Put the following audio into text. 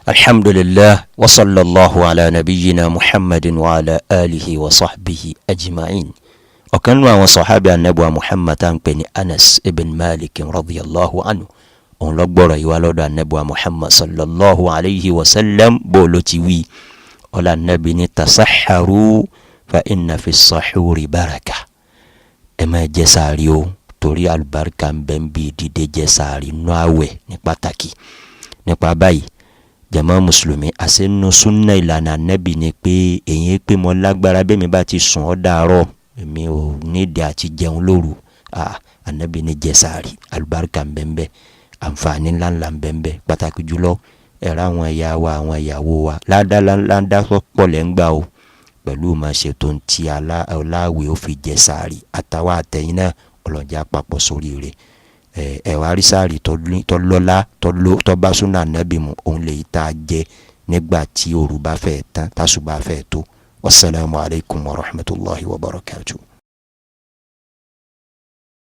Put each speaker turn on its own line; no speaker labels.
Alhamdulilah wa sallallahu ala nabiyyina Muhammadin wa ala alihi wa sahbihi ajma'in. Ọ̀kan nínú àwọn sọ̀hábì anabuwa Muhammad tá à ń pè ní Anas ibn Malik radiyallahu anhu, òun ló gbọ́rọ̀ yìí wá lọ́dọ̀ anabuwa Muhammad sallallahu alayhi wa sallam. Bó ló ti wí? Ọ̀là anabi ní tasaharu fa inna fi sahuri baraka. Ẹ máa jẹ sààrì o, torí alubarika ń bẹ ń bí dídé jẹ sààrì nínú àwẹ̀ ní pàtàkì. Nípa báyìí, jama mùsùlùmí, àṣẹnu súnà ìlànà anabi ni pé èyí pé mo lágbára bẹ́ẹ̀ mi bá ti sùn ọ́ dàárọ̀, èmi ò nídìí àti jẹun lóru. Anabi ní jẹ sààrì, alubarika ń bẹ ń bẹ, àǹfààní ńláńlá ń bẹ ń bẹ. Pàtàkì jùlọ, ẹ̀rọ àwọn ẹ̀yà wa, àwọn ìyàwó wa, ládàá ńláńlá pọ̀ lẹ́ ń gbà o pẹ̀lú máa ṣètò ntí aláwẹ̀ ó fi jẹ sààrì. Àtàwọn àtẹ̀yìn náà, ọlọ́jà papọ̀ sórí rẹ̀. Ẹ wá rí sààrì tọ́lọ́lá tọ́ba súnà anabi mu, òun lè tá a jẹ nígbà tí òru bá fẹ́ tán, tásùbà fẹ́ tó. Wasalaamualeykum wa rahmatulahi wa barakatuh.